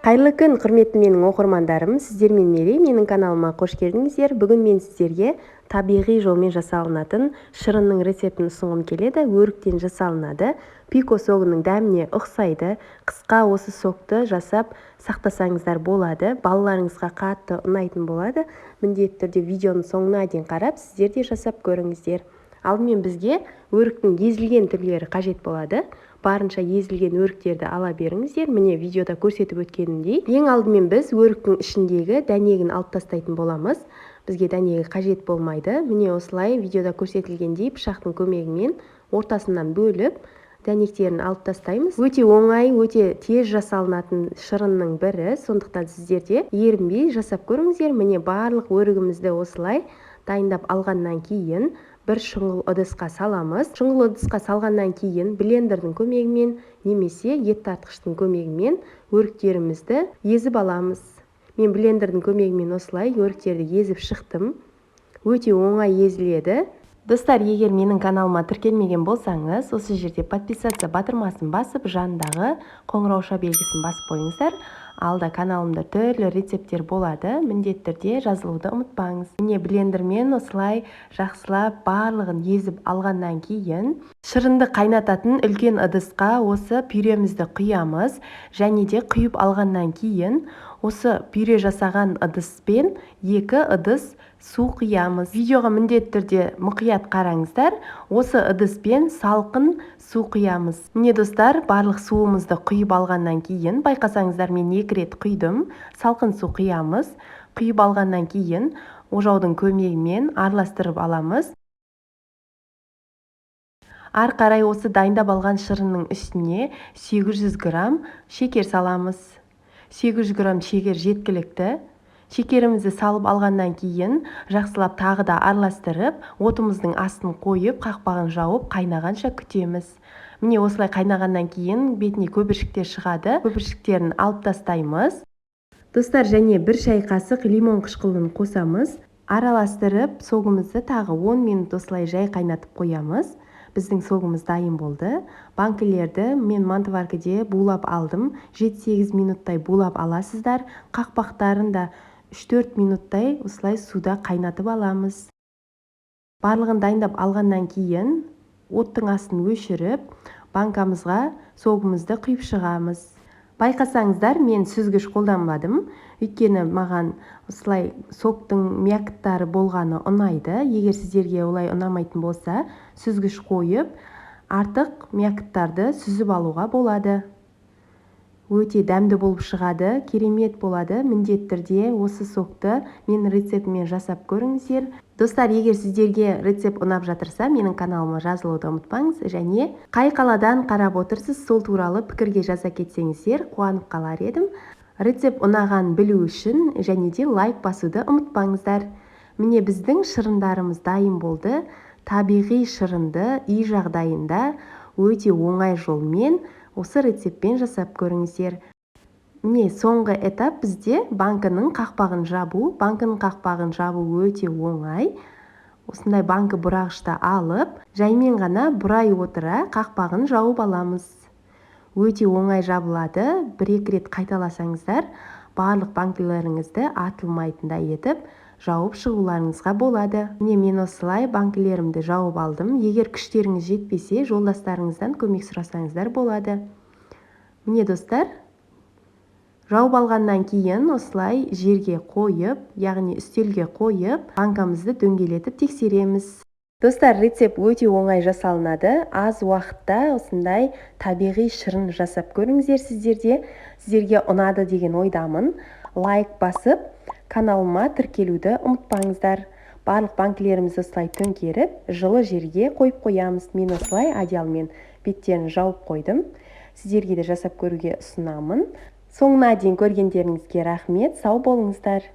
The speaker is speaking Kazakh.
Қайырлы күн, құрметті менің оқырмандарым! Сіздермен Мерей. Менің каналыма қош келдіңіздер. Бүгін мен сіздерге табиғи жолмен жасалынатын шырынның рецептін ұсынғым келеді. Өріктен жасалынады, пико согының дәміне ұқсайды. Қысқа осы сокты жасап сақтасаңыздар болады, балаларыңызға қатты ұнайтын болады. Міндетті түрде видеоның соңына дейін қарап, сіздер де жасап көріңіздер. Алдымен бізге өріктің езілген түрлері қажет болады. Барынша езілген өріктерді ала беріңіздер. Міне, видеода көрсетіп өткенімдей, ең алдымен біз өріктің ішіндегі дәнегін алып тастайтын боламыз. Бізге дәнегі қажет болмайды. Міне, осылай, видеода көрсетілгендей, пышақтың көмегімен ортасынан бөліп, дәнектерін алып тастаймыз. Өте оңай, өте тез жасалынатын шырынның бірі, сондықтан сіздер де ерінбей жасап көріңіздер. Міне, барлық өрігімізді осылай дайындап алғаннан кейін бір шұңғыл ыдысқа саламыз. Шұңғыл ыдысқа салғаннан кейін блендердің көмегімен немесе ет тартқыштың көмегімен өріктерімізді езіп аламыз. Мен блендердің көмегімен осылай өріктерді езіп шықтым. Өте оңай езіледі. Достар, егер менің каналыма тіркелмеген болсаңыз, осы жерде «Подписаться» батырмасын басып, жанындағы қоңырауша белгісін басып қойыңыздар. Алда каналымда түрлі рецепттер болады, міндетті түрде жазылуды ұмытпаңыз. Міне, блендермен осылай жақсылап барлығын езіп алғаннан кейін шырынды қайнататын үлкен ыдысқа осы пюремізді құямыз. Және де құйып алғаннан кейін осы пюре жасаған ыдыспен екі ыдыс су құямыз. Видеоға міндетті түрде мұқият қараңыздар. Осы ыдыспен салқын су құямыз. Міне, достар, барлық суымызды құйып алғаннан кейін, байқасаңыздар, мен екі рет құйдым, салқын су құямыз. Құйып алғаннан кейін ожаудың көмегімен араластырып аламыз. Ары қарай осы дайындап алған шырынның үстіне 800 грамм шекер саламыз. 800 грамм шекер жеткілікті. Шекерімізді салып алғаннан кейін жақсылап тағы да араластырып, отымыздың астын қойып, қақпағын жауып, қайнағанша күтеміз. Міне, осылай қайнағаннан кейін бетіне көбіршіктер шығады, көбіршіктерін алып тастаймыз, достар. Және бір шай қасық лимон қышқылын қосамыз. Араластырып, согымызды тағы 10 минут осылай жай қайнатып қоямыз. Біздің согымыз дайын болды. Банкілерді мен мантоваркіде булап алдым, 7-8 минуттай булап аласыздар. Қақпақтарын да 3-4 минуттай осылай суда қайнатып аламыз. Барлығын дайындап алғаннан кейін оттың астын өшіріп, банкамызға согымызды құйып шығамыз. Байқасаңыздар, мен сүзгіш қолданбадым, өйткені маған осылай соктың мякоттары болғаны ұнайды. Егер сіздерге олай ұнамайтын болса, сүзгіш қойып, артық мякоттарды сүзіп алуға болады. Өте дәмді болып шығады, керемет болады. Міндетті түрде осы сокты менің рецептіммен жасап көріңіздер. Достар, егер сіздерге рецепт ұнап жатырса, менің каналыма жазылуды ұмытпаңыз. Және қай қаладан қарап отырсыз, сол туралы пікірге жаза кетсеңіздер, қуанып қалар едім. Рецепт ұнағанын білу үшін және де лайк басуды ұмытпаңыздар. Міне, біздің шырындарымыз дайын болды. Табиғи шырынды үй жағдайында өте оңай жолмен осы рецептпен жасап көріңіздер. Міне, соңғы этап бізде банкінің қақпағын жабу. Банкінің қақпағын жабу өте оңай. Осындай банкі бұрағышты алып, жаймен ғана бұрай отыра қақпағын жауып аламыз. Өте оңай жабылады. бір екі рет қайталасаңыздар, барлық банкілеріңізді атылмайтындай етіп жауып шығуларыңызға болады. Міне, мен осылай банкілерімді жауып алдым. Егер күштеріңіз жетпесе, жолдастарыңыздан көмек сұрасаңыздар болады. Міне, достар, жауып алғаннан кейін осылай жерге қойып, яғни үстелге қойып, банкамызды дөңгелетіп тексереміз. Достар, рецепт өте оңай жасалынады. Аз уақытта осындай табиғи шырын жасап көріңіздер сіздер де. Сіздерге ұнады деген ойдамын. Лайк басып, каналыма тіркелуді ұмытпаңыздар. Барлық банкілерімізді осылай төңкеріп, жылы жерге қойып қоямыз. Мен осылай одеялмен беттерін жауып қойдым. Сіздерге де жасап көруге ұсынамын. Соңына дейін көргендеріңізге рахмет, сау болыңыздар!